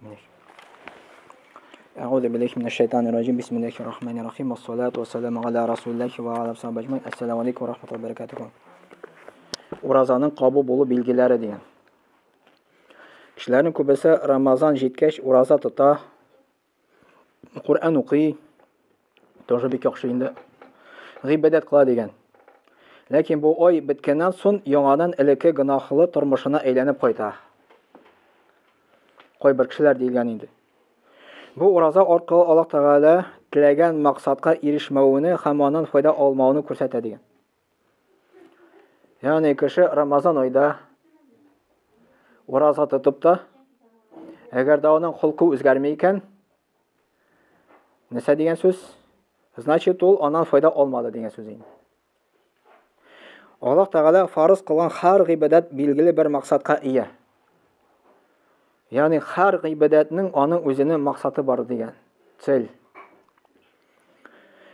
Бисмиллах. Әгъузу биллахи минәш шайтанир раҗим. Бисмиллахир рахманир рахим. Вассалату вассаламу аля расулиллахи ва аля сахабиһи әҗмәин. Ассаламу алейкум ва рахматуллахи ва баракатуху. Уразаның кабул булу билгеләре дигән. Кешеләрнең күбесе Рамазан җиткәч ураза тота, Коръән укый, тоже бик яхшы инде. Гыйбадәт кыла дигән. Ләкин бу ай беткәннән соң яңадан элекке гөнаһлы тормышына әйләнеп кайта. Кайбер кешеләр диелгән инде. Бу ураза аркылы Аллаһ Тәгалә теләгән максатка ирешмәвене һәм аннан файда алмавын күрсәтә дигән. Ягъни кеше Рамазан айда ураза тотып та, әгәр дә аның холкы үзгәрми икән, нәрсә дигән сүз? Значит, ул аннан файда алмады дигән сүз инде. Аллаһ Тәгалә фарыз кылган һәр гыйбадәт билгеле бер максатка ия. Ягъни һәр гыйбадәтнең аның үзенең максаты бар дигән цель.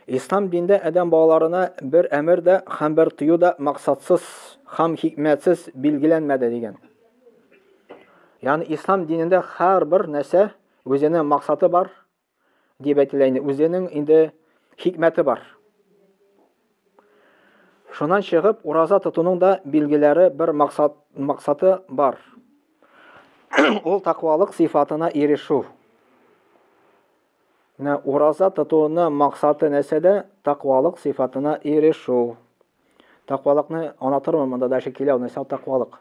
Ислам диндә адәм балаларына бер әмер дә һәм бер тыю да максатсыз һәм хикмәтсез билгеләнмәде дигән. Ягъни ислам динендә һәрбер нәрсә үзенең максаты бар дип әйтелә инде, үзенең инде хикмәте бар. Шуннан чыгып, ураза тотуның да билгеләре бер максат, максаты бар. Ул тәкъвалык сыйфатына ирешү. Менә ураза тотуның максаты нәрсәдә? Тәкъвалык сыйфатына ирешү. Тәкъвалыкны аңлатырмын, монда дальше килә, нәрсә ул тәкъвалык.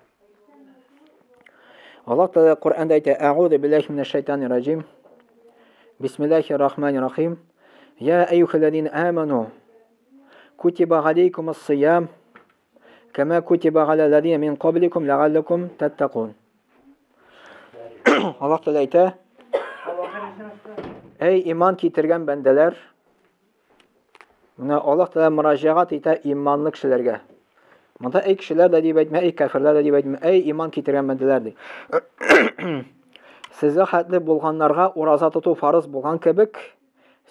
Аллаһ Тәгалә Коръәндә әйтә: "Әгъузу биллахи минәш шайтанир раҗим. Бисмиллахир рахманир рахим. Я әйюхәлләзина аману, кутиба алейкумус сиям, кама кутиба аля ләзина мин кабликум ләгалләкум таттакун." Аллаһ Тәгалә әйтә: Әй иман китергән бәндәләр, менә Аллаһ Тәгалә мөрәҗәгать итә иманлы кешеләргә. Монда әй кешеләр дә дип әйтмә, әй кәферләр дә дип әйтмә, әй иман китергән бәндәләр ди. Сезгә хәтле булганнарга ураза тоту фарыз булган кебек,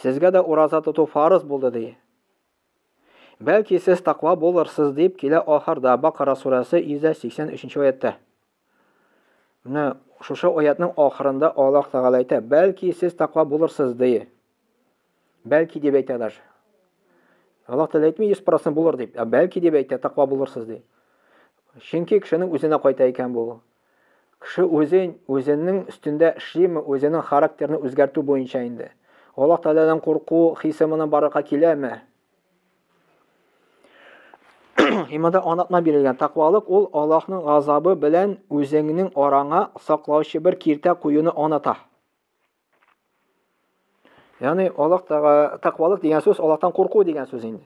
сезгә дә ураза тоту фарыз булды ди. Бәлки сез таква булырсыз дип килә ахырда Бакара сүрәсе 183 аятта. Менә шушы аятның ахырында Аллаһ Тәгалә әйтә, бәлки сез таква булырсыз ди. Бәлки дип әйтә даже. Аллаһ Тәгалә әйтми 100% булыр дип, ә бәлки дип әйтә, таква булырсыз ди. Чөнки кешенең үзенә кайта икән бу. Кеше үзен, үзенең өстендә эшлиме, үзенең характерын үзгәртү буенча инде. Аллаһ Тәгаләдән курку хисе моның барлыкка киләме? Иманда аңлатма бирелгән. Тәкъвалык ул Аллаһның газабы белән үзеңнең араңа саклаучы бер киртә куюны аңлата. Ягъни Аллаһ тәкъвалык дигән сүз Аллаһтан курку дигән сүз инде.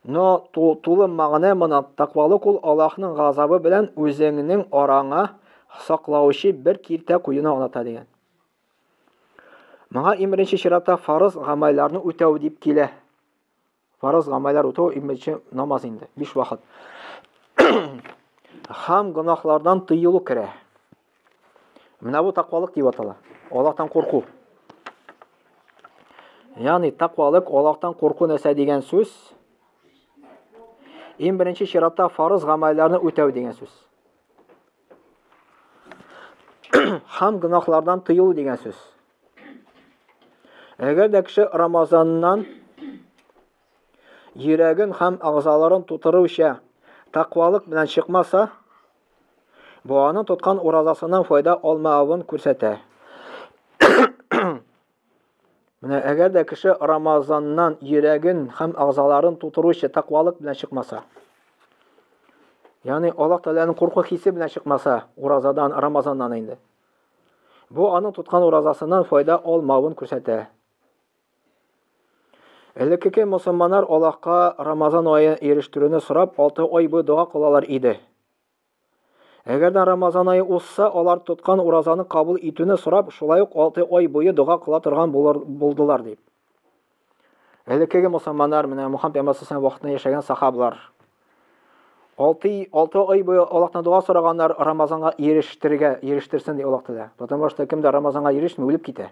Но тулы мәгънә моны тәкъвалык ул Аллаһның газабы белән үзеңнең араңа саклаучы бер киртә куюны аңлата дигән. Моңа иң беренче чиратта фарыз гамәлләрне үтәү дип килә. Фарыз гамәлләр үтәү иң беренче намаз инде, биш вакыт. Хам гөнаһлардан тыелу керә. Менә бу тәкъвалык дип атала. Аллаһтан курку. Ягъни тәкъвалык Аллаһтан курку нәрсә дигән сүз? Иң беренче чиратта фарыз гамәлләрне үтәү дигән сүз. Хам гөнаһлардан тыелу дигән сүз. Әгәр дә кеше Рамазаннан йөрәген һәм агзаларын тутыруча тәкъвалык белән чыкмаса, бу аның тоткан уразасыннан файда алмавын күрсәтә. Менә әгәр дә кеше Рамазаннан йөрәген һәм агзаларын тутыручы тәкъвалык белән чыкмаса, ягъни Аллаһ Тәгаләнең курку хисе белән чыкмаса, уразадан, Рамазаннан инде. Бу аның тоткан уразасыннан файда алмавын күрсәтә. Элеккеге мөселманнар Аллаһка Рамазан аен ирештерүне сорап 6 ай буе дога кылалар иде. Әгәр дә Рамазан ае узса, алар тоткан уразаны кабул итүне сорап, шулай ук 6 ай буе дога кыла торган булыр, булдылар дип. Элеккеге мусульманнар, менә Мухаммад пәйгамбәр саллаллаху вакытында яшәгән сахаблар. 6 6 ай буе Аллаһтан дога сораганнар Рамазанга ирештерергә, ирештерсен ди Аллаһ Тәгалә. Потому что кем дә Рамазанга ирешми, үлеп китә.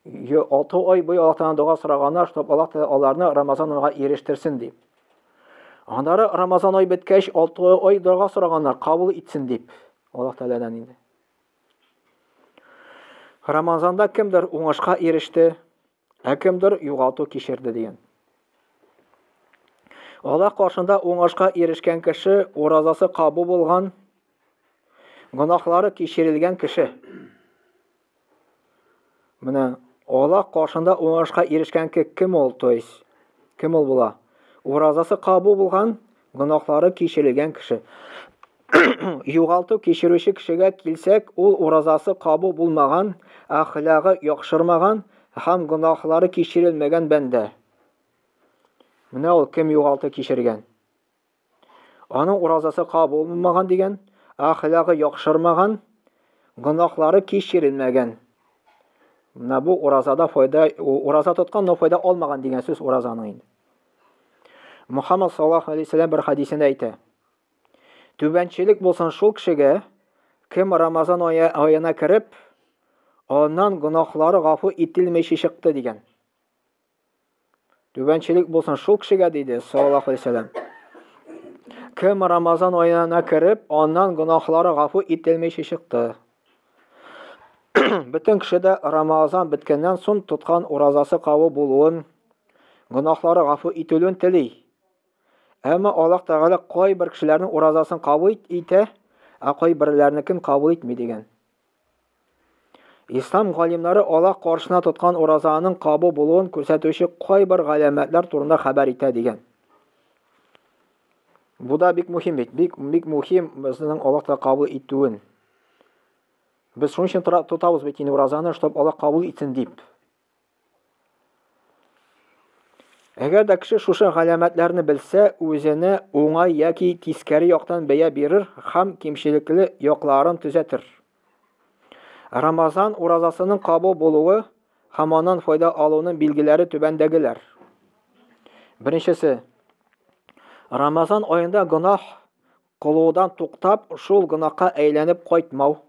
6 ай буе Аллаһтан дога сораганнар, чтоб Аллаһ Тәгалә аларны Рамазан айга ирештерсен дип. Аннары Рамазан ай беткәч, 6 ай дога сораганнар, кабул итсен дип. Аллаһ Тәгаләдән инде. Рамазанда кемдер уңышка иреште, ә кемдер югалту кичерде дигән. Аллаһ каршында уңышка ирешкән кеше уразасы кабул булган, гөнаһлары кичерелгән кеше. Менә Аллаһ каршында уңышка ирешкән кем ул, то есть кем ул була? Уразасы кабул булган, гөнаһлары кичерелгән кеше. Югалту кичерүче кешегә килсәк, ул уразасы кабул булмаган, әхлагы яхшырмаган һәм гөнаһлары кичерелмәгән бәндә. Менә ул кем югалту кичергән. Аның уразасы кабул булмаган дигән, әхлагы яхшырмаган, гөнаһлары кичерелмәгән. Менә бу уразада файда, ураза тоткан, но файда алмаган дигән сүз уразаның инде. Мухаммад саллаллаху алейхи вәсәлләм бер хадисендә әйтә. Түбәнчелек булсын шул кешегә, кем Рамазан аена кереп, аннан гөнаһлары гафу ителмичә чыкты дигән. Түбәнчелек булсын шул кешегә, диде саллаллаху алейхи вәсәлләм. Кем Рамазан аена кереп, аннан гөнаһлары гафу ителмичә чыкты. Бөтен кеше дә Рамазан беткәннән соң тоткан уразасы кабул булуын, гөнаһлары гафу ителүен тели. Әмма Аллаһ Тәгалә кайбер кешеләрнең уразасын кабул итә, ә кайберләрнекен кабул итми дигән. Ислам галимнәре Аллаһ каршына тоткан уразаның кабул булуын күрсәтүче кайбер галәмәтләр турында хәбәр итә дигән. Бу да бик мөһим бит. Бик бик мөһим безнең Аллаһ Тәгалә кабул итүен. Без шуның өчен тотабыз бит инде уразаны, чтобы Аллаһ кабул итсен дип. Әгәр дә кеше шушы галәмәтләрне белсә, үзенә уңай яки тискәре яктан бәя бирер һәм кимчелекле якларын төзәтер. Рамазан уразасының кабул булуы һәм аннан файда алуның билгеләре түбәндәгеләр. Беренчесе. Рамазан аенда гөнаһ кылудан туктап, шул гөнаһка әйләнеп кайтмау.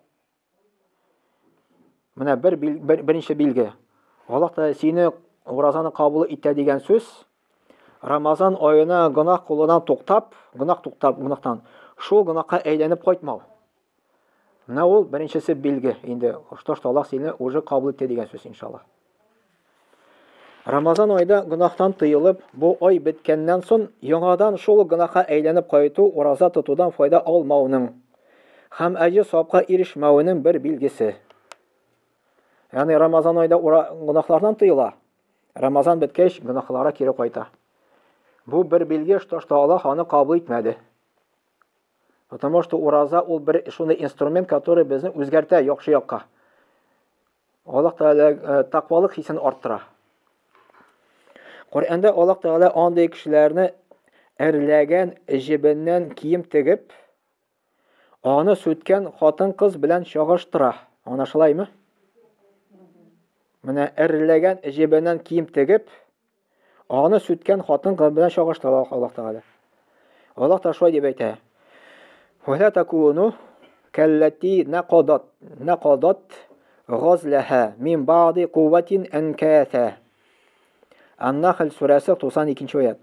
Менә бер, бер беренче билге. Аллаһ Тәгалә сине уразаны кабул итә дигән сүз Рамазан аена гөнаһ кылудан туктап, гөнаһ туктап, гөнаһтан шул гөнаһка әйләнеп кайтмау. Менә ул беренчесе билге. Инде что что Аллаһ сине уже кабул итте дигән сүз иншаллаһ. Рамазан айда гөнаһтан тыелып, бу ай беткәннән соң яңадан шул ук гөнаһка әйләнеп кайту ураза тотудан файда алмауның һәм әҗер-савапка ирешмәвенең бер билгесе. Ягъни Рамазан айда гөнаһлардан тыела, Рамазан беткәч гөнаһларга кире кайта. Бу бер билге, что что Аллаһ аны кабул итмәде. Потому что ураза ул бер шундый инструмент, который безне үзгәртә яхшы якка. Аллаһ Тәгалә э, тәкъвалык хисен арттыра. Коръәндә Аллаһ Тәгалә андый кешеләрне әрләгән җебеннән кием тегеп, аны сүткән хатын-кыз белән чагыштыра. Аңлашылаймы? Менә әрләгән җебеннән кием тегеп, Аны сүткән хатын-кыз белән чагыштыра Аллаһ Тәгалә. Аллаһ та шулай дип әйтә. Вәлә такуну кәлләти нақадат нақадат газлаһа мин баъди кувватин анкаса. Ан-Нахл сүрәсе 92 аят.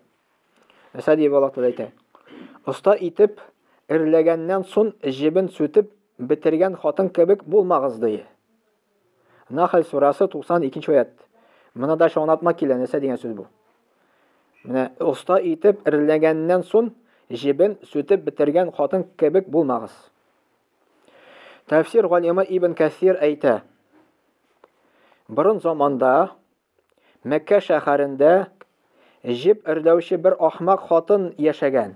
Нәрсә дип Аллаһ Тәгалә әйтә? Оста итеп эрләгәннән соң җебен сүтеп бетергән хатын кебек булмагыз ди. Нахль сурасы 92 аят. Моны да аңлатма килә, нәрсә дигән сүз бу? Менә оста итеп эрләгәннән соң җебен сүтеп бетергән хатын кебек булмагыз. Тәфсир галимы Ибн Кәсир әйтә. Борын заманда Мәккә шәһәрендә җеп эрләүче бер ахмак хатын яшәгән.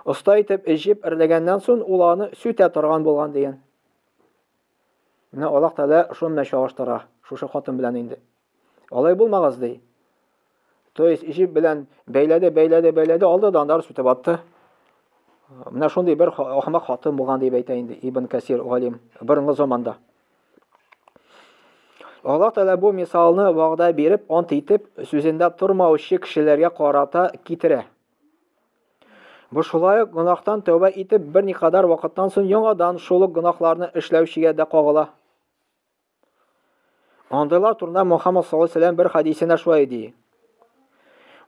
Оста итеп җеп эрләгәннән соң ул аны сүтә торган булган дигән. Менә Аллаһ Тәгалә шуны белән чагыштыра, шушы хатын белән инде. Алай булмагыз ди. То есть җеп белән бәйләде, бәйләде, бәйләде, алды да аннары сүтеп атты. Менә шундый бер ахмак хатын булган дип әйтә инде Ибн Касир галим борынгы заманда. Аллаһ Тәгалә бу мисалны вәгъдә биреп, ант итеп, сүзендә тормаучы кешеләргә карата китерә. Бу шулай ук гөнаһтан тәүбә итеп, берникадәр вакыттан соң яңадан шул ук гөнаһларны эшләүчегә дә кагыла. Андыйлар турында Мухаммад саллаллаһу алейһи бер хәдисендә шулай ди.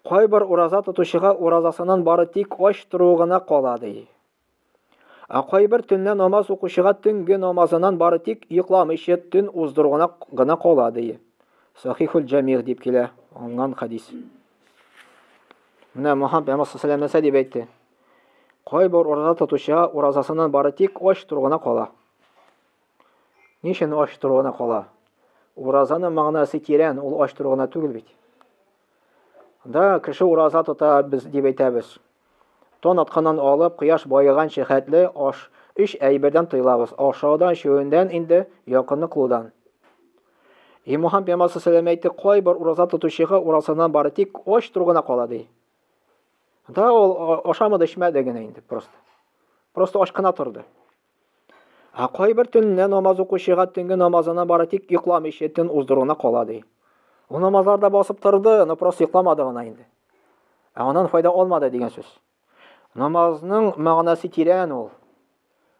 Кайбер ураза тотучыга уразасыннан бары тик ач тору гына кала ди. Ә кайбер төнлә намаз укучыга төнге намазыннан бары тик йокламыйча төн уздыру гына, гына кала, ди. Сахихул Җамигъ дип килә алынган хәдис. Менә Мухаммад пәйгамбәр саллаллаху нәрсә дип әйтте? Кайбер ураза тотучыга уразасыннан бары тик ач тору гына кала. Ни өчен ач тору гына кала? Уразаның мәгънәсе тирән, ул ач тору гына түгел бит. Да, кеше ураза тота без дип әйтәбез. Тон атканнан алып, кояш баеганчы хәтле аш өч әйбердән тыелабыз. Ашаудан, эчүендән инде якынлык кылудан. И Мухаммад пәйгамбәр саллаллаху әйтте, кайбер ураза тотучыга уразасыннан бары тик ач тору гына кала ди. Да ул ашамады, эчмәде генә инде просто. Просто ач кына торды. Ә кайбер төнлә намаз укучыга төнге намазына бары тик йокламыйча төн уздыруына кала ди. Ул намазларда басып торды, но просто йокламады гына инде. Ә аннан файда алмады дигән сүз. Намазның мәгънәсе тирән ул.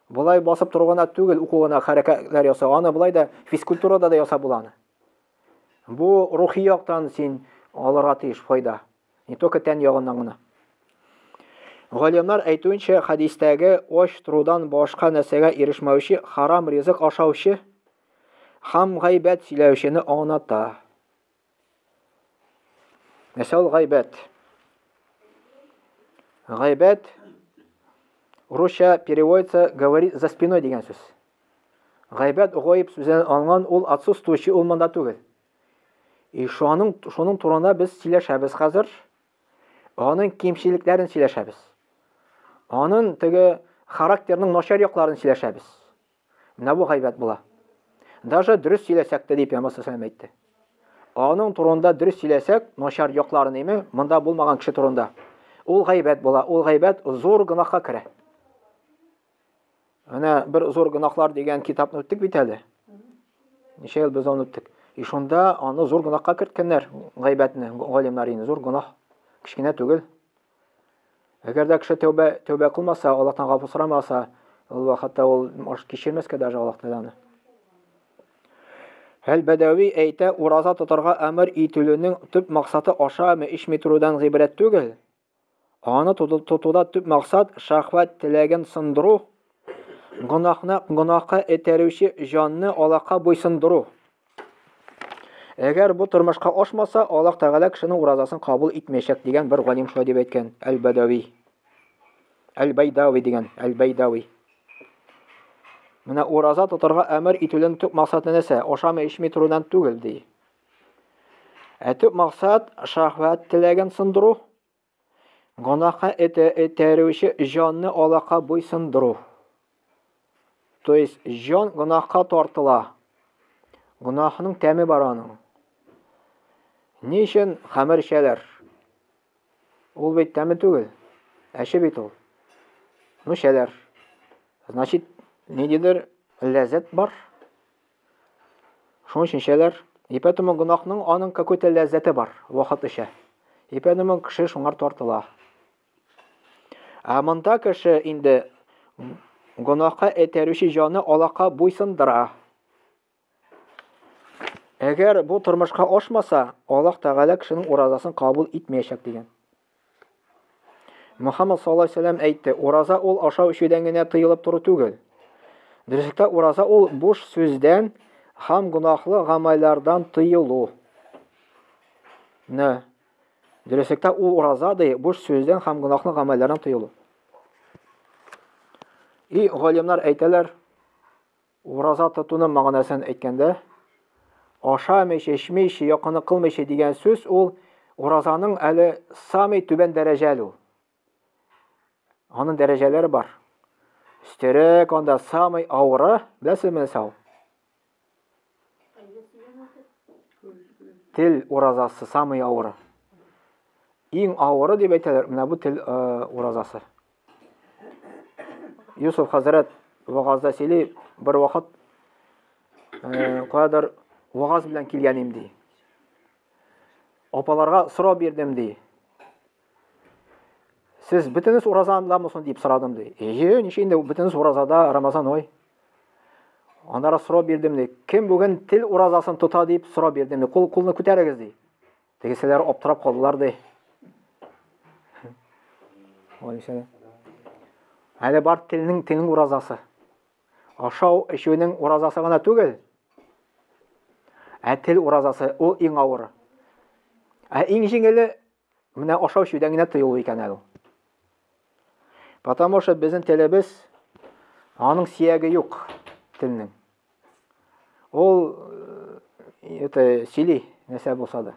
Болай басып тору гына түгел, уку гына хәрәкәтләр ясау. Аны болай да физкультурада да ясап була аны. Бу рухи яктан син алырга тиеш файда. Не только тән ягыннан гына. Галимнәр әйтүенчә, хәдистәге ач торудан башка нәрсәгә ирешмәүче харам ризык ашаучы һәм гайбәт сөйләүчене аңлата. Нәрсә ул гайбәт? Гайбәт русча переводится говорит за спиной дигән сүз. Гайбәт гаиб сүзеннән алынган, ул отсутствующий, ул монда түгел. И шуның, шуның турында без сөйләшәбез хәзер. Аның кимчелекләрен сөйләшәбез. Аның теге характерның начар якларын сөйләшәбез. Менә бу гайбәт була. Даже дөрес сөйләсәк тә дип Пәйгамбәр саллаллаху әйтте. Аның турында дөрес сөйләсәк, начар якларын име, монда булмаган кеше турында. Ул гайбәт була. Ул гайбәт зур гөнаһка керә. Менә бер зур гөнаһлар дигән китапны үттек бит әле. Ничә ел без аны үттек. И шунда аны зур гөнаһка керткәннәр, гайбәтне, галимнәр инде зур гөнаһ. Кечкенә түгел. Әгәр дә кеше тәүбә, тәүбә кылмаса, Аллаһтан гафу сорамаса, ул вакытта ул может кичермәскә даже Аллаһ Тәгаләне. Әл-Бәдәви әйтә, ураза тотарга әмер ителүнең төп максаты ашамый, эчми торудан гыйбрәт түгел. Аны тотуда төп максат шәһвәт теләген сындыру, гөнаһны гөнаһка этәрүче җанны Аллаһка буйсындыру. Әгәр бу тормышка ашмаса, Аллаһ Тәгалә кешенең уразасын кабул итмәячәк дигән бер галим шулай дип әйткән, Әл-Бәдәви. Әл-Байдави дигән, Әл-Байдави. Менә ураза тотарга әмер ителүнең төп максаты нәрсә? Ашамый, эчми торудан түгел, ди. Ә төп максат шәһвәт теләген сындыру, гөнаһка этәрүче җанны Аллаһка буйсындыру. То есть җан гөнаһка тартыла. Гөнаһның тәме бар аның. Ни өчен хәмер эчәләр? Ул бит тәме түгел. Әче бит ул. Ну, эчәләр. Значит, ниндидер ләззәт бар. Шуның өчен эчәләр. И поэтому гөнаһның аның какой-то ләззәте бар, вакыт эчә. И поэтому кеше шуңар тартыла. Ә монда кеше инде гөнаһка этәрүче җаны Аллаһка буйсындыра. Әгәр бу тормышка ашмаса, Аллаһ Тәгалә кешенең уразасын кабул итмәячәк дигән. Мөхәммәд саллаллаһу алейһи вәсәлләм әйтте, ураза ул ашау эчүдән генә тыелып тору түгел. Дөреслектә ураза ул буш сүздән һәм гөнаһлы гамәлләрдән тыелу. Менә дөреслектә ул ураза ди, буш сүздән һәм гөнаһлы гамәлләрдән тыелу. И галимнәр әйтәләр, Ураза тотуның мәгънәсен әйткәндә, ашамыйча, эчмичә, якыны кылмыйча дигән сүз ул уразаның әле самый түбән дәрәҗә әле ул. Аның дәрәҗәләре бар. Өстәрәк анда самый авыры, беләсезме нәрсә ул? Тел уразасы самый авыры. Иң авыры дип әйтәләр, менә бу тел уразасы. Юсуф хәзрәт вагазда сөйли, бер вакыт каядыр вагаз белән килгән им ди. Апаларга сорау бирдем ди. Сез бөтенегез уразадамы соң дип сорадым ди. Әйе, ничә инде бөтенегез уразада, Рамазан ой. Аннары сорау бирдем ди. Кем бүген тел уразасын тота дип сорау бирдем ди. Кул кулны күтәрегез ди. Тегеселәр аптырап калдылар ди. Әле бар телнең телнең уразасы. Ашау, эчүнең уразасы гына түгел. Ә тел уразасы ул иң авыры. Ә иң җиңеле менә ашау эчүдән генә тыелу икән әле ул. Потому что безнең телебез аның сияге юк телнең. Ул э, это сөйли нәрсә булса да.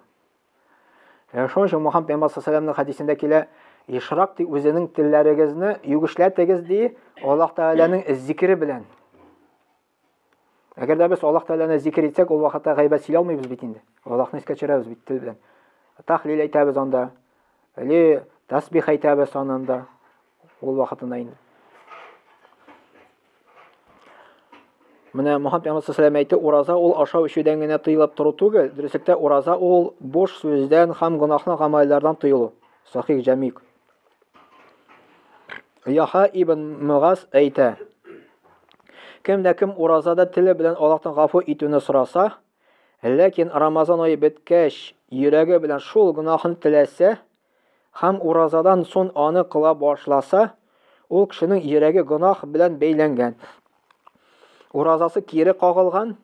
Э, шуның өчен Мухаммад пәйгамбәр саллаллаху хәдисендә килә, ешрак ди үзенең телләрегезне югешләтегез ди, Аллаһ Тәгаләнең зикре белән. Әгәр дә без Аллаһ Тәгаләне зикр итсәк, ул вакытта гайбәт сөйли алмыйбыз бит инде. Аллаһны искә төшерәбез бит тел белән. Тахлил әйтәбез анда. Или тасбих әйтәбез анында. Ул вакытында инде. Менә Мухаммад пәйгамбәр саллаллаху әйтте, ураза ул ашау эчүдән генә тыелып тору түгел, дөреслектә ураза ул буш сүздән һәм гөнаһлы гамәлләрдән тыелу. Сахих Җамик. Яха ибн Мугаз әйтә: Кем дә кем уразада теле белән Аллаһтан гафу итүне сораса, ләкин Рамазан ае беткәч, йөрәге белән шул гөнаһын теләсә, һәм уразадан сон аны кыла башласа, ул кешенең йөрәге гөнаһ белән бәйләнгән. Уразасы кире кагылган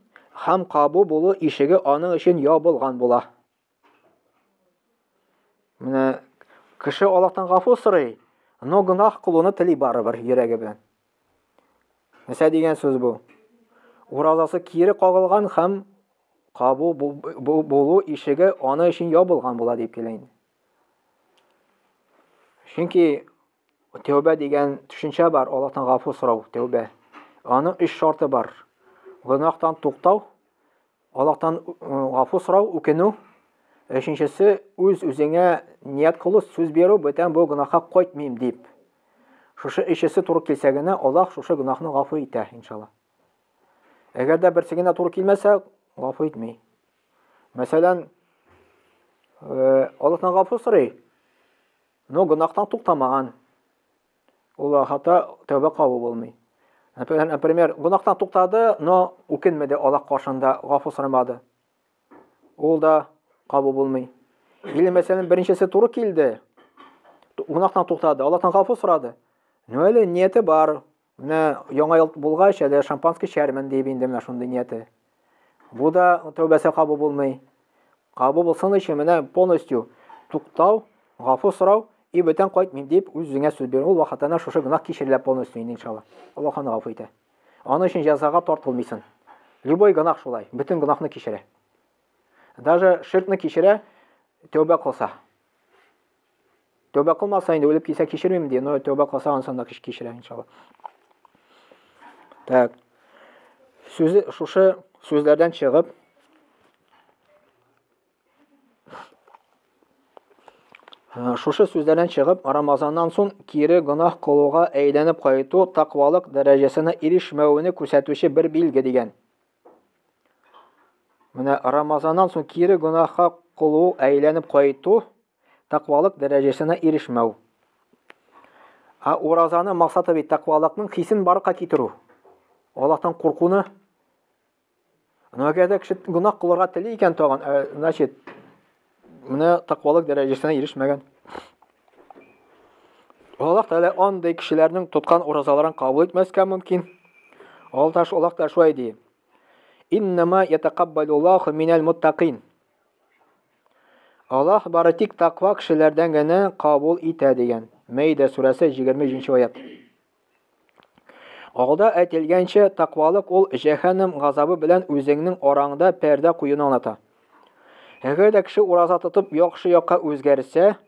һәм кабул булу ишеге аның өчен ябылган була. Менә кеше Аллаһтан гафу сорый, но гөнаһ кылуны тели барыбер йөрәге белән. Нәрсә дигән сүз бу? Уразасы кире кагылган һәм кабул булу ишеге аны өчен ябылган була дип килә инде. Чөнки тәүбә дигән төшенчә бар, Аллаһтан гафу сорау, тәүбә. Аның өч шарты бар. Гөнаһтан туктау, Аллаһтан гафу сорау, үкенү. Өченчесе, үз-үзеңә ният кылу, сүз бирү, бүтән бу гөнаһка кайтмыйм дип. Шушы өчесе туры килсә генә, Аллаһ шушы гөнаһны гафу итә, иншалла. Әгәр дә берсе генә туры килмәсә, гафу итми. Мәсәлән, Аллаһтан гафу сорый, но гөнаһтан туктамаган. Ул вакытта тәүбә кабул булмый. Например, гөнаһтан туктады, но үкенмәде Аллаһ каршында, гафу сорамады. Ул да кабул булмый. Или, мәсәлән, беренчесе туры килде, гөнаһтан туктады, Аллаһтан гафу сорады. Ну әле нияте бар. Менә яңа ел булгач, әле шампанский эчәрмен дип инде менә шундый нияте. Бу да тәүбәсе кабул булмый. Кабул булсын өчен менә полностью туктау, гафу сорау и бүтән кайтмыйм дип үз-үзеңә сүз бирү. Ул вакытта шушы гөнаһ кичерелә полностью инде иншалла. Аллаһ аны гафу итә. Аның өчен җәзага тартылмыйсың. Любой гөнаһ шулай, бөтен гөнаһны кичерә. Даже ширкны кичерә, тәүбә кылса. Тәүбә кылмаса инде үлеп китсә кичермим ди, но тәүбә кылса ансын да кичерә иншалла. Так. Сүзе шушы сүзләрдән чыгып Шушы сүзләрдән чыгып, Рамазаннан соң кире гөнаһ кылуга әйләнеп кайту тәкъвалык дәрәҗәсенә ирешмәвене күрсәтүче бер билге дигән. Менә Рамазаннан соң кире гөнаһка кылу әйләнеп кайту Тәкъвалык дәрәҗәсенә ирешмәү. Ә уразаның максаты бит тәкъвалыкның хисен барлыкка китерү. Аллаһтан куркуны. Но әгәр дә кеше гөнаһ кылырга тели икән тагын, э, значит, менә тәкъвалык дәрәҗәсенә ирешмәгән. Аллаһ Тәгалә андый кешеләрнең тоткан уразаларын кабул итмәскә мөмкин. Аллаһ Аллаһ та шулай ди. Иннама ятакаббалуллаху минәл муттакин. Аллаһ бары тик таква кешеләрдән генә кабул итә дигән. Мәйдә сүрәсе 23 аят. Алда әйтелгәнчә, таквалык ул җәһәннәм газабы белән үзеңнең араңда пәрдә куюны аңлата. Әгәр дә кеше ураза тотып яхшы якка үзгәрсә,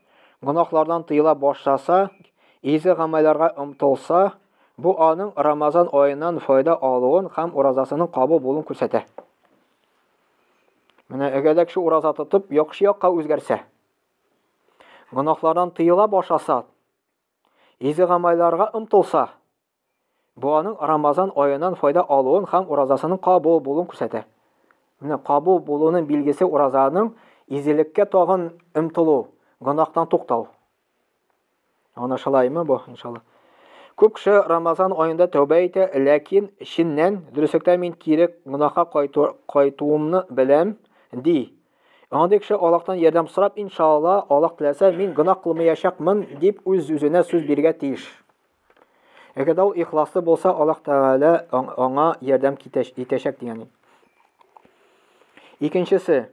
гөнаһлардан тыела башласа, изге гамәлләргә омтылса, бу аның Рамазан аеннан файда алуын һәм уразасының кабул булуын күрсәтә. Менә әгәр дә кеше ураза тотып, яхшы якка үзгәрсә, гөнаһлардан тыела башласа, изге гамәлләргә омтылса, бу аның Рамазан аеннан файда алуын һәм уразасының кабул булуын күрсәтә. Менә кабул булуның билгесе уразаның изгелеккә тагын омтылу, гөнаһтан туктау. Аңлашылаймы бу, иншалла? Күп кеше Рамазан аенда тәүбә итә, ләкин чыннан, дөреслектә мин кире гөнаһка кайту, кайтуымны беләм, ди. Андый кеше Аллаһтан ярдәм сорап, иншалла, Аллаһ теләсә, мин гөнаһ кылмаячакмын, дип үз-үзенә сүз бирергә тиеш. Әгәр дә ул ихласлы булса, Аллаһ Тәгалә аңа ярдәм итәчәк дигән. Икенчесе,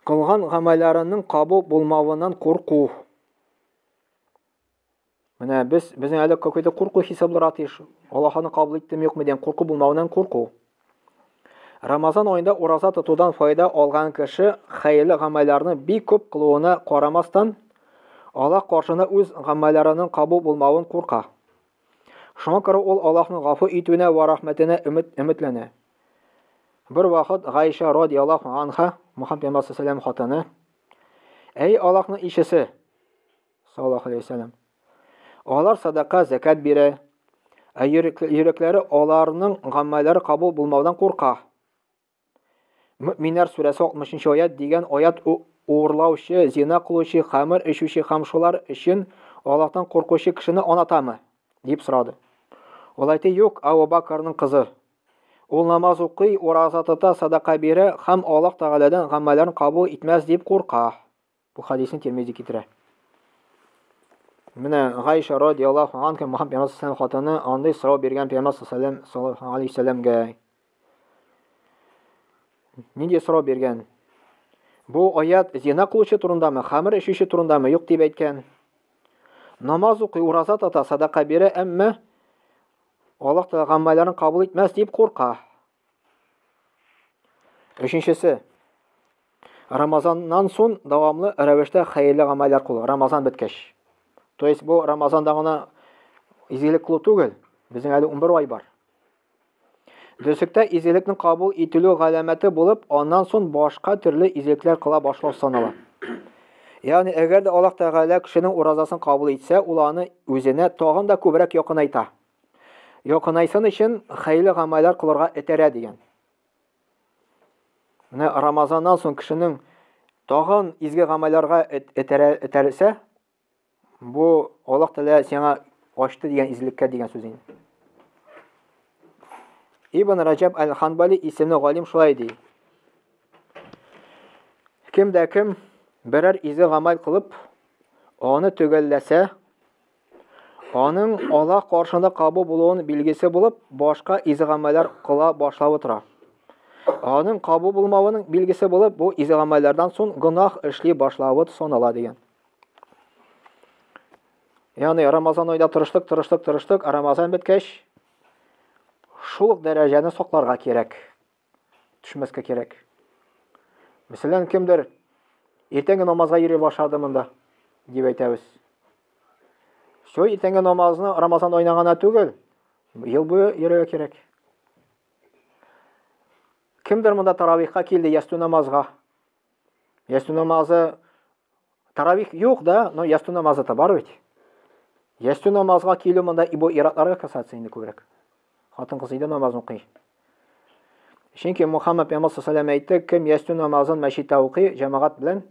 кылган гамәлләренең кабул булмавыннан курку. Менә без безнең әле какой-то курку хисе булырга тиеш. Аллаһ аны кабул иттеме, юкмы дигән курку булмавыннан курку. Рамазан аенда ураза тотудан файда алган кеше хәерле гамәлләрне бик күп кылуына карамастан, Аллаһ каршында үз гамәлләренең кабул булмавын курка. Шуңа күрә ул Аллаһның гафу итүенә вә рәхмәтенә өмет өметләнә. Бер вакыт Гайша радияллаһу анха, Мухаммад пәйгамбәр саллаллаһу хатыны, Әй Аллаһның илчесе, саллаллаһу алейһи вәсәлләм, алар садака, зәкят бирә, ә йөрәкләре аларның гамәлләре кабул булмаудан курка. Мөэминнәр сүрәсе 60 нчы аять дигән аят урлаучы, зина кылучы, хәмер эчүче һәм шулар өчен Аллаһтан куркучы кешене анатамы? дип сорады. Ул әйтте, юк, Абу Бакрның кызы. Ул намаз укый, ураза тота, садака бирә һәм Аллаһ Тәгаләдән гамәлләрен кабул итмәс дип курка. Бу хадисне Тирмизи китерә. Менә Гайша радияллаһу анха Мухаммад пәйгамбәр саллаллаһу хатыны андый сорау биргән пәйгамбәр саллаллаһу алейһи вәсәлләмгә. Нинди сорау биргән? Бу аят зина кылучы турындамы, хәмер эчүче турындамы? Юк дип әйткән. Намаз укый, ураза тота, садака бирә, әмма Аллаһ Тәгалә гамәлләрен кабул итмәс дип курка. Өченчесе. Рамазаннан соң дәвамлы рәвештә хәерле гамәлләр кылу. Рамазан беткәч. То есть бу Рамазанда гына изгелек кылу түгел. Безнең әле 11 ай бар. Дөреслектә изгелекнең кабул ителү галәмәте булып, аннан соң башка төрле изгелекләр кыла башлау санала. Ягъни, әгәр дә Аллаһ Тәгалә кешенең уразасын кабул итсә, ул аны үзенә тагын да күбрәк якынайта. Якынайсын өчен хәерле гамәлләр кылырга этәрә дигән. Менә Рамазаннан соң кешенең тагын изге гамәлләргә этәрә этәрсә, бу Аллаһ Тәгалә сиңа ачты дигән изгелеккә дигән сүз инде. Ибн Раҗаб әл-Ханбали исемле галим шулай ди. Кем дә кем берәр изге гамәл кылып, аны төгәлләсә, Аның Аллаһ каршында кабул булуын билгесе булып, башка изге гамәлләр кыла башлавы тора. Аның кабул булмавының билгесе булып, бу изге гамәлләрдән соң гөнаһ эшли башлавы санала дигән. Ягъни Рамазан айда тырыштык, тырыштык, тырыштык, Рамазан беткәч, шул ук дәрәҗәне сакларга кирәк. Төшмәскә кирәк. Мәсәлән, кемдер иртәнге намазга йөри башлады монда, дип әйтәбез. Все, иртәнге намазны Рамазан аена гына түгел, ел буе йөрергә кирәк. Кемдер монда таравихка килде, ястү намазга. Ястү намазы таравих юк да, но ястү намазы та бар бит. Ястү намазга килү монда бу иратларга касается инде күбрәк. Хатын-кыз өйдә намаз укый. Чөнки Мухаммад пәйгамбәр саллаллаху әйтте, кем ястү намазын мәчеттә укый, җәмәгать белән,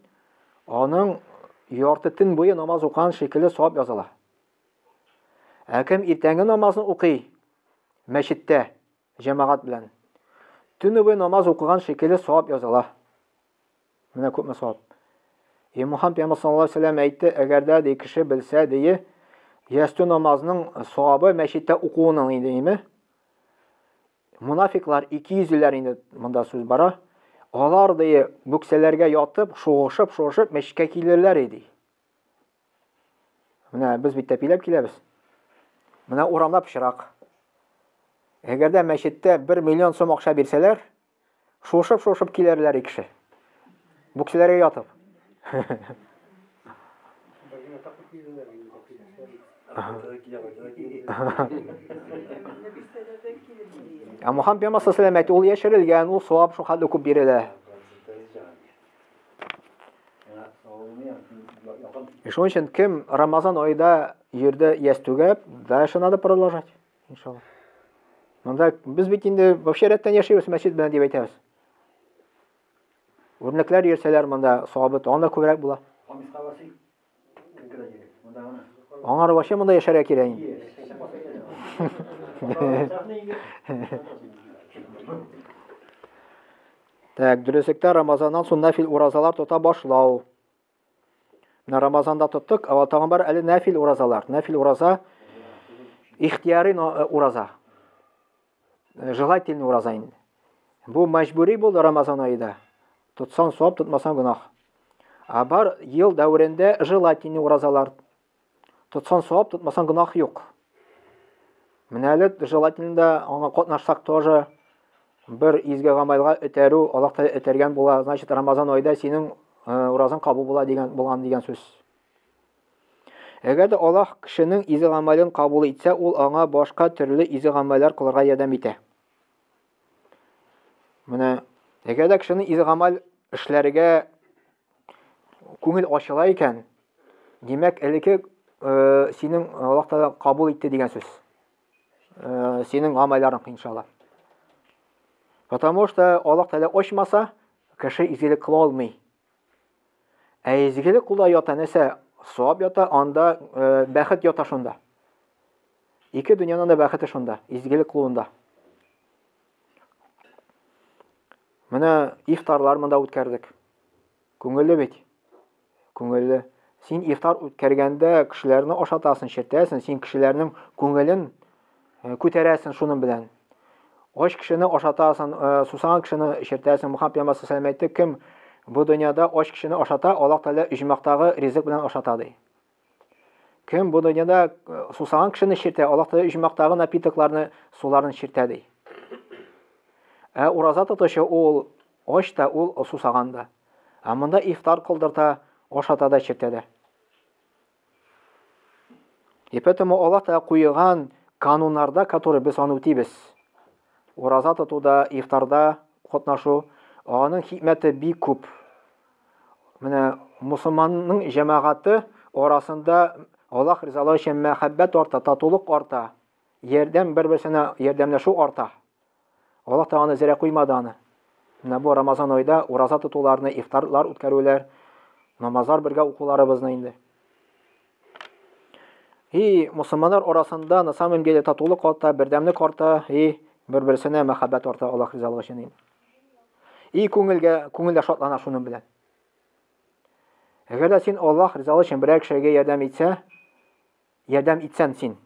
аның ярты төн буе намаз укыган шикелле савап языла. Ә кем иртәнге намазын укый мәчеттә җәмәгать белән, төне буе намаз укыган шикелле савап языла. Менә күпме савап. И Мухаммад пәйгамбәр саллаллаху алейһи вәсәлләм әйтте, әгәр дә ди кеше белсә ди, ястү намазының савабы мәчеттә укуының инде име? Мунафиклар, икейөзлеләр инде монда сүз бара. Алар ди бүксәләргә ятып, шуышып, шуышып мәчеткә килерләр иде. Менә без бит тәпиләп киләбез. Менә урамда пычрак. Әгәр дә мәчеттә 1 миллион сум акча бирсәләр, Шуышып-шуышып килерләр и кеше. Бүксәләргә ятып. Ә Мухаммад пәйгамбәр саллаллаху алейһи ул яшерелгән, ул савап шул хәтле күп бирелә. Шуның өчен кем Рамазан айда йөрде ястүгә, дальше надо продолжать. Иншалла. Монда без бит инде вообще рәттән яшибез мәчет белән дип әйтәбез. Үрнәкләр йөрсәләр монда савабы тагын да күбрәк була. Аңар вообще монда яшәргә кирәк инде. Так, дөреслектә Рамазаннан соң нәфил уразалар тота башлау. Менә Рамазанда тоттык, ә тагын бар әле нәфил уразалар. Нәфил ураза ихтияри ураза. Желательный ураза инде. Бу мәҗбүри булды Рамазан аенда. Тотсаң савап, тотмасаң гөнаһ. Ә бар ел дәверендә желательный уразалар. Тотсаң савап, тотмасаң гөнаһ юк. Менә әле желательно да аңа катнашсак тоже бер изге гамәлгә этәрү, Аллаһ Тәгалә этәргән була, значит, Рамазан аенда синең уразаң кабул була дигән булган дигән сүз. Әгәр дә Аллаһ кешенең изге гамәлен кабул итсә, ул аңа башка төрле изге гамәлләр кылырга ярдәм итә. Менә әгәр дә кешенең изге гамәл эшләргә күңел ачыла икән, димәк, элекке синең Аллаһ Тәгалә кабул итте дигән сүз. Синең гамәлләрең иншалла. Потому что Аллаһ Тәгалә ачмаса, кеше изгелек кыла алмый. Ә изгелек кулда ята нәрсә? Савап ята, анда э, бәхет ята шунда. Ике дөньяның да бәхете шунда, изгелек кулында. Менә ифтарлар монда үткәрдек. Күңелле бит. Күңелле. Син ифтар үткәргәндә кешеләрне ашатасың, чертәсең, син кешеләрнең күңелен э, күтәрәсең шуның белән. Ач кешене ашатасың, э, сусаган кешене эчертәсең. Мөхәммәд пәйгамбәр саллаллаху әйтте, кем бу дөньяда ач кешене ашата, Аллаһ Тәгалә оҗмахтагы ризык белән ашата ди. Кем бу дөньяда э, сусаган кешене эчертә, Аллаһ Тәгалә оҗмахтагы напитокларны, суларны эчертә ди. Ә ураза тотучы ул ач та, ул сусаган да. Ә монда ифтар кылдырта, ашата да, эчертә дә. И поэтому Аллаһ Тәгалә куйган кануннарда, который без аны үтибез. Ураза тотуда, ифтарда катнашу, аның хикмәте бик күп. Менә мусульманның җәмәгате арасында Аллаһ ризалыгы өчен мәхәббәт арта, татулык арта, ярдәм бер-берсенә ярдәмләшү арта. Аллаһ Тәгалә аны зря куймады аны. Менә бу Рамазан айда ураза тотуларны, ифтарлар үткәрүләр, намазлар бергә укуларыбызны инде. И мусульманнар арасында на самом деле татулык арта, бердәмлек арта, и бер-берсенә мәхәббәт арта Аллаһ ризалыгы өчен инде. И күңелгә, күңел дә шатлана шуның белән. Әгәр дә син Аллаһ ризалыгы өчен берәр кешегә ярдәм итсә, ярдәм итсән син,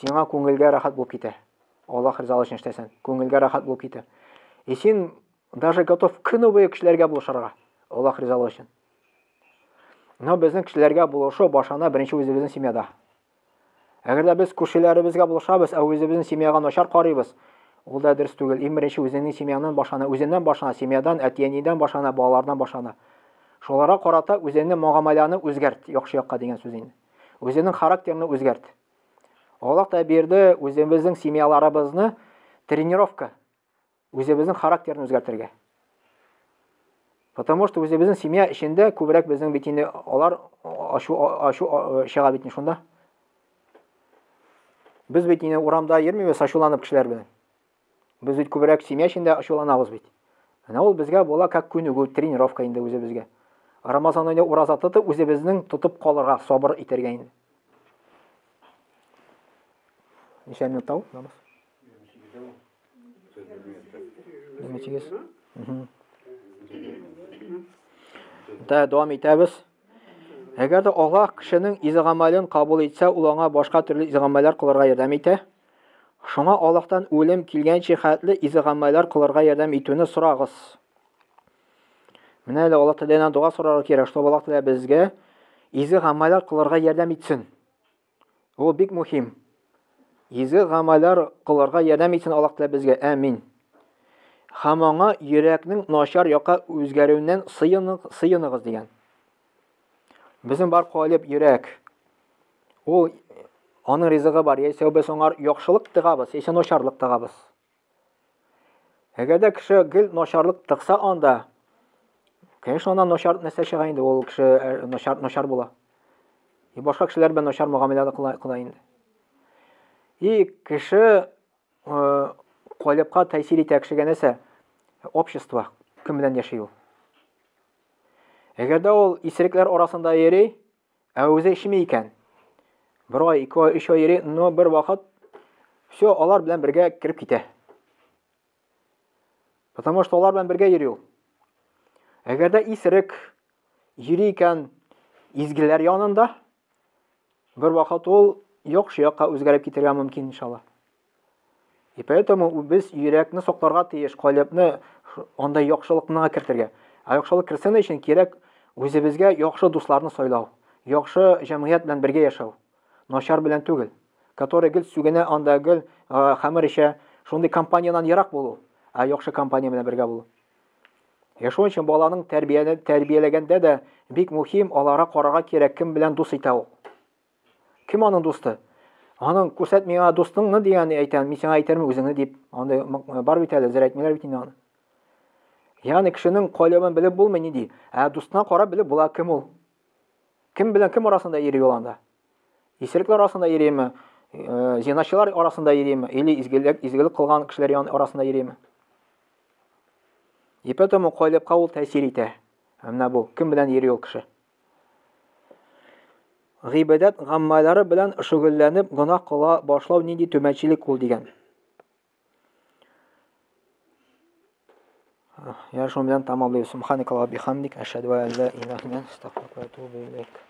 Сиңа күңелгә рәхәт булып китә. Аллаһ ризалыгы өчен эшләсәң, күңелгә рәхәт булып китә. И син даже готов көне буе кешеләргә булышырга, Аллаһ ризалыгы өчен. Но безнең кешеләргә булышу башлана беренче үзебезнең семьяда. Әгәр дә без күршеләребезгә булышабыз, ә үзебезнең семьяга начар карыйбыз, ул да дөрес түгел. Иң беренче үзеңнең семьяңнан башлана, үзеннән башлана, семьядан, әти-әнидән башлана, балалардан башлана. Шуларга карата үзеңнең мөгамәләне үзгәрт, яхшы якка дигән сүз инде. Үзенең характерны үзгәрт. Аллаһ та бирде үзебезнең семьяларыбызны тренировка, үзебезнең характерны үзгәртергә. Потому что үзебезнең семья эчендә күбрәк безнең бит инде алар ашу ашу чыга бит шунда. Без бит инде урамда йөрмибез ачуланып кешеләр белән. Без бит күбрәк семья эчендә ачуланабыз бит. Менә ул безгә була как күнегү, тренировка инде үзебезгә. Рамазан аенда ураза тотып, үзебезнең тотып калырга, сабыр итәргә инде. Ничә минутта ул намаз? 28. Да, дәвам итәбез. Әгәр дә Аллаһ кешенең изге гамәлен кабул итсә, ул аңа башка төрле изге гамәлләр кылырга ярдәм итә. Шуңа Аллаһтан үлем килгәнче хәтле изге гамәлләр кылырга ярдәм итүне сорагыз. Менә әле Аллаһ Тәгаләдән дога сорарга кирәк, чтобы Аллаһ Тәгалә безгә изге гамәлләр кылырга ярдәм итсен. Ул бик мөһим. Изге гамәлләр кылырга ярдәм итсен Аллаһ Тәгалә безгә. Амин. Һәм аңа йөрәкнең начар якка үзгәрүеннән сыеныгыз дигән. Безнең бар калиб йөрәк. Ул аның ризыгы бар, яисә без аңар яхшылык тыгабыз, яисә начарлык тыгабыз. Әгәр дә кеше гел начарлык тыкса анда, конечно, аннан начар нәрсә чыга инде, ул кеше э, начар начар була. И башка кешеләр белән начар мөгамәлә кыла, кыла инде. И кеше э, калибка тәэсир итә кешегә нәрсә? Общество, кем белән яши ул. Әгәр дә ул исерекләр арасында йөри, ә үзе эчми икән, бер ай, ике ай, өч ай йөри, но бер вакыт все, алар белән бергә кереп китә. Потому что алар белән бергә йөри ул. Әгәр дә исерек йөри икән изгеләр янында, бер вакыт ул яхшы якка үзгәреп китәргә мөмкин, иншалла. И поэтому без йөрәкне сакларга тиеш, калебне анда яхшылыкны кертергә. Ә яхшылык керсен өчен кирәк үзебезгә яхшы дусларны сайлау, яхшы җәмгыять белән бергә яшәү. Начар белән түгел. Который гел сүгенә, анда гел хәмер эчә, шундый компаниядән ерак булу, ә яхшы компания белән бергә булу. Яшәү өчен баланың тәрбияне тәрбияләгәндә дә бик мөһим аларга карарга кирәк, кем белән дус итә ул. Кем аның дусты? Аның күрсәт миңа дустыңны дигән әйтәм, мин сиңа әйтермен үзеңне дип. Андый бар бит әле, зер әйтмиләр бит инде аны. Ягъни кешенең калебен белеп булмый нинди. Ә дустына карап белеп була кем ул. Кем белән кем арасында йөри ул анда? Исерекләр арасында йөриме? Э, зиначылар арасында йөриме? Или изгелек, изгелек кылган кешеләр арасында йөриме? И поэтому калебка ул тәэсир итә. Менә бу кем белән йөри ул кеше? Гыйбадәт гаммалары белән шөгыльләнеп гөнаһ кыла башлау нинди түбәнчелек ул дигән. Я шуның белән тәмамлыйбыз. Субханакаллаһ бихамдик, ашһаду ан ла илаһа илля анта, астагфирука ва атубу илейк.